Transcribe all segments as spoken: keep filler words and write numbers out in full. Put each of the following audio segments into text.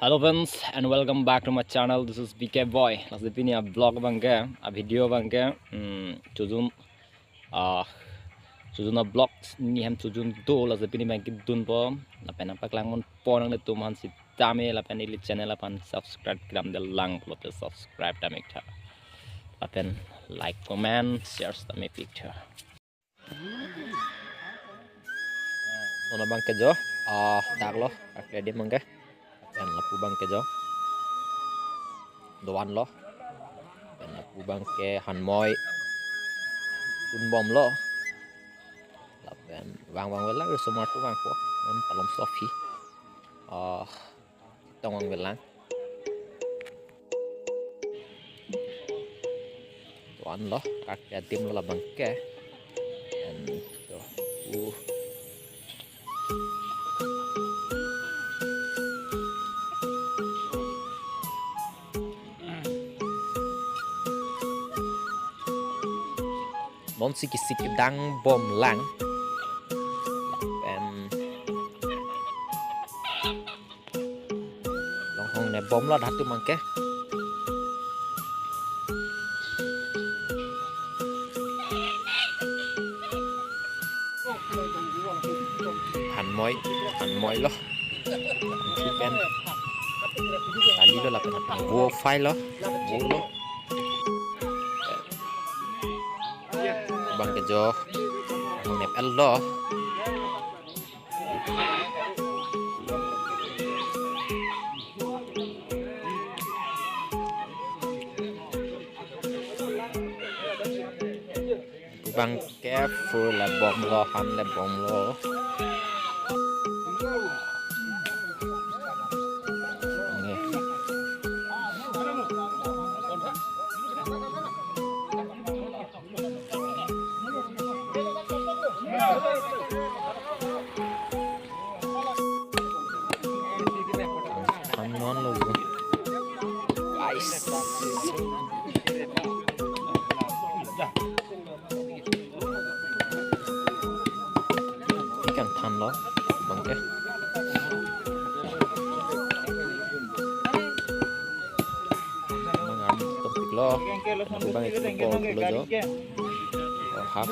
Hello friends and welcome back to my channel. This is B K Boy. Lasi pini a vlog abangke, a video abangke, hmm, chojun, ah, chojun a vlog neli hem chojun do, lasi pini abangke dunpo. Lapen nangpaklang ponpo nanglitum aphan sitame, lapen ili channel aphan subscribe kedam det lang pulote subscribe dam iktha. Lapen like, comment, share dam iktha. Non abangke jo, ah, dak lo, kakle adim abangke. Lapen lapu abangke jo, doan lo. Lapen lapu abangke hanmoi dunbomlo. Lapen vang vangvelang, risomar atum vangpo. Non palomso aphi. Ah, tong vangvelang. Doan lo, kakle adim lo labangke. And to, uh. Non si kesik kedang bomlang. Lapen longhong ne bomlo dak atum abangke. Hanmoi, hanmoi lo. Chicken. Kali lo lapen lapen. Vo fry lo. Vo lo. Abangke jo. Nep el lo. Abangke vo le bomlo, han le bomlo. Nge. Than non lo jo. Guys. Ikan than lo, abangke. Abang arm topik lo. Abang itu ko lo jo. Oh, half.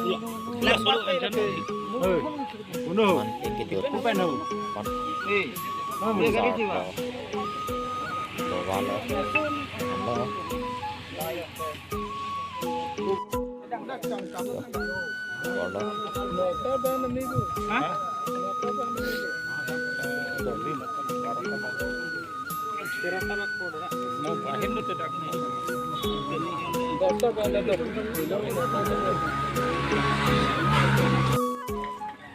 Uno. Man, yang kedua. Upan ho. Pan. Eh. Mama. Besar lo. Dua lo. Enam lo. Dua lo. Hah?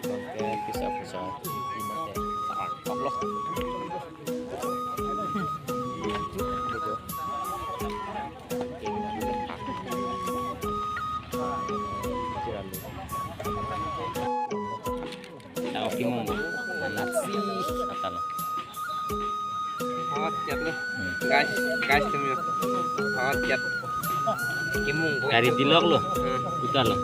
Bangke pisa-pisa. Ini teh. Sarang. Toplo. Tahu kimung. Nasi. Kata lo. Hawat jat lo. Hmm. Guys, guys, tumi lo. Hawat jat. Kimung. Kari dilok lo. Hmm. Putar lo.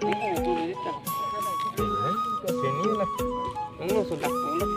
Ini, ini, ini, ini. Ini lah. Ano, sudah pulang.